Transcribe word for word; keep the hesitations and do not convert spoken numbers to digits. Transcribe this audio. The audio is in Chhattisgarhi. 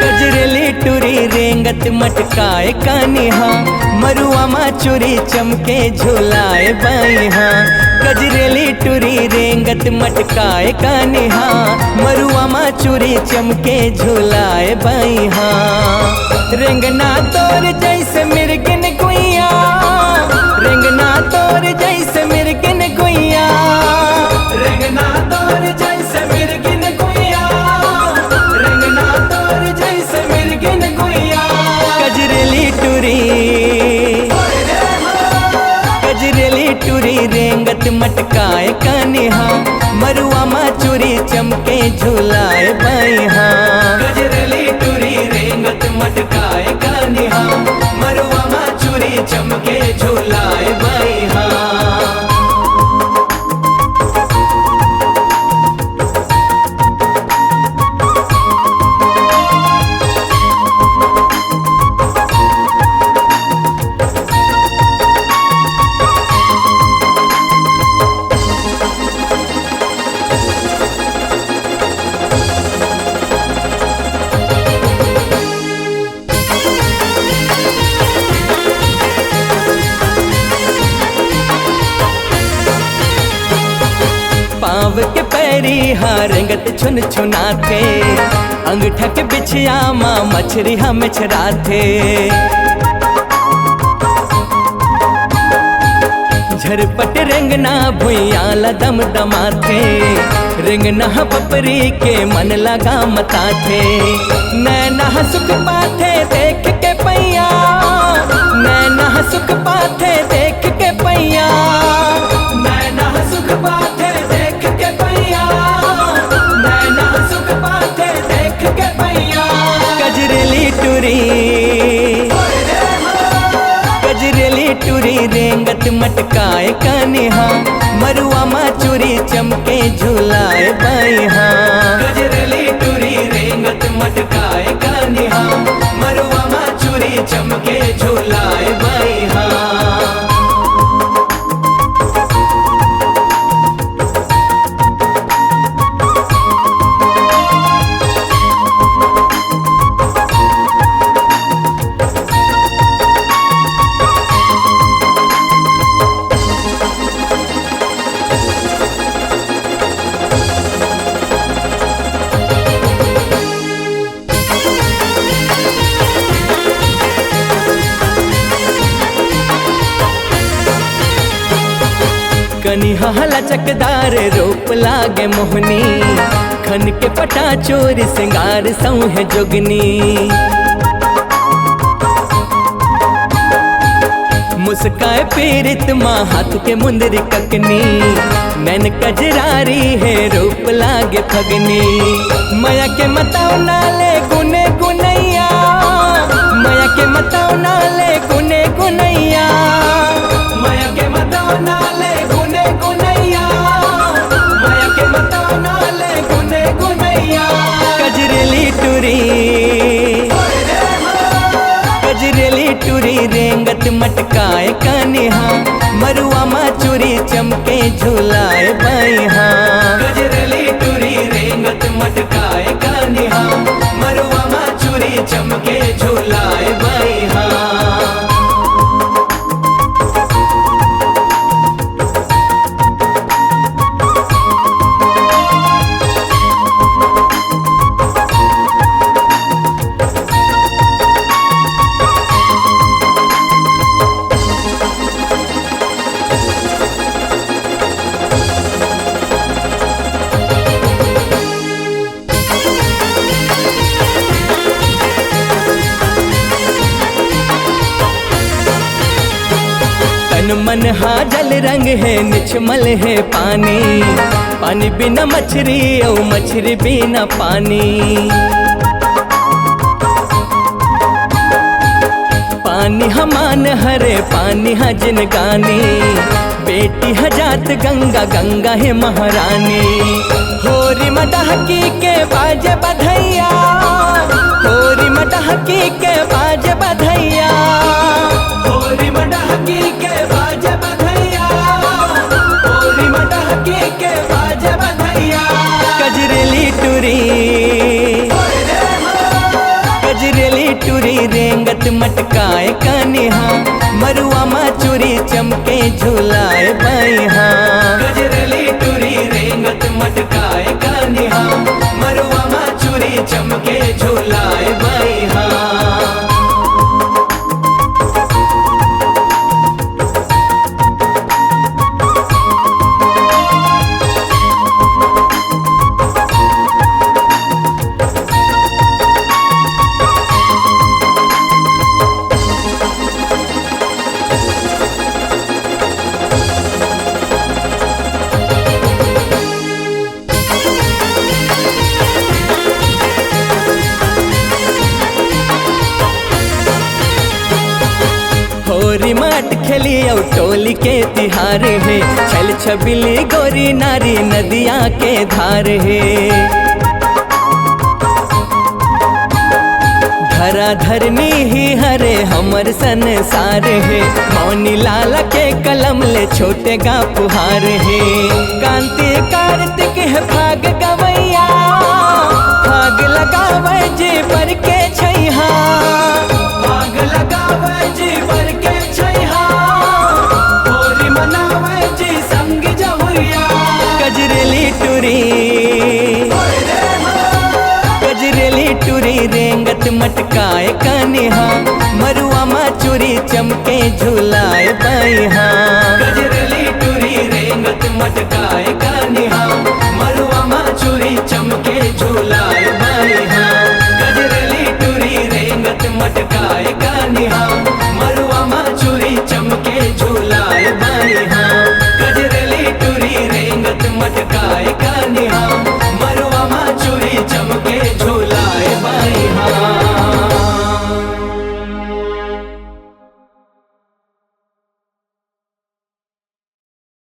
गजरेली टुरी रेंगत मटकाए कानिहा, मरुआ मा चुरी चमके झुलाए बाइहा। गजरेली टुरी रेंगत मटकाए कानिहा, मरुआ मा चुरी चमके झुलाए बाइहा। रेंगना तोर जैसे मिर्गिन गुइया, रेंगना तोर जैसे मिर्गिन गुइया, रेंगना तोर जैसे मिर्गिन गुइया, रेंगना तोर जैसे मिर्गिन गुइया। गजरेली टुरी, गजरेली टुरी रेंगत मटकाए कानिहा, मरुआ मा चुरी चमके झुलाए बाइहा। गजरेली टुरी रेंगत मटकाए कानिहा, मरुआ मा चुरी चमके झुलाए बाइहा। पाँव के पैरी हा रेंगत छुन छुनाथे, अंगठा के बिछिया मा मछरी हा मेछराथे। झरपट रेंगना भुइयां ला दमदमाथे, रेंगना ह पपरी के मन लगा मताथे। नैना ह सुख पाथे देख के पैया, नैना ह सुख पाथे देख के पैया, नैना ह सुख पाथे देख के पैया, नैना ह सुख पाथे देख के पैया। गजरेली टुरी, गजरेली टुरी रेंगत मटकाए कानिहा, मरुआ मा चुरी चमके झुलाए बाइहा। गजरेली टुरी रेंगत मटकाए कानिहा, मरुआ मा चुरी चमके झुलाए बाइहा। कनिहा ह लचकदार रूप लागे मोहनी, खन के पटा चोरी सिंगार सौंहे जोगनी। मुस्काए पीरित मा हाथ के मुंदरी ककनी, नैन कजरारी हे रूप लागे फगनी। मया के मतौ ना ले गुने गुनैया, मया के मतौ ना ले गुने गुनैया, मया के मतौ ना ले गुने गुनैया, मया के मतौ ना ले गुने गुनैया। गजरेली टुरी, गजरेली टुरी रेंगत मटकाए कानिहा, मरुआ मा चुरी चमके झुलाए बाइहा। गजरेली टुरी रेंगत मटकाए कानिहा, मरुआ मा चुरी चमके झुलाए बाइहा। हा जल रंग हे, निछमल हे पानी, पानी बिना मछरी अउ मछरी बिना पानी। पानी ह मान हरे, पानी ह जिनगानी, बेटी ह जात गंगा, गंगा हे महारानी। होरी म डहकी के बाजे बधइया, होरी म डहकी के बाजे बधइया, होरी म डहकी के बाजे बधइया, होरी म डहकी के बाजे बधइया। गजरेली टुरी, गजरेली टुरी रेंगत मटकाए कनिहा, मरुआ मा चूरी चमके झुलाए बइहा। गजरेली टुरी रेंगत मटकाए कनिहा, मरुआ मा चूरी चमके झुलाए बइहा। होरी माट खेली अउ टोली के तिहार हे, छल छबिली गोरी नारी नदिया के धार हे। धरा धरनी ही हरे हमर संसार हे, मौनी लाला के कलम ले छोटे गा पुहार हे। कांति कार्तिक हे फाग गवैया, फाग लगावे जी बर के छैहा, फाग लगावे जी बर के छैहा, होरी मनावे जी संग जहुरिया। गजरेली टुरी, गजरेली टुरी रेंगत मटकाए कनिहा, मरुआ मा चूरी चमके झुलाए बइहा। गजरेली टुरी रेंगत मटकाए कनिहा, मरुआ मा चूरी चमके झुलाए बइहा। गजरेली टुरी रेंगत मटकाए कनिहा, मरुआ मा चूरी चमके झुलाए बइहा। गजरेली टुरी रेंगत मटकाए कनिहा,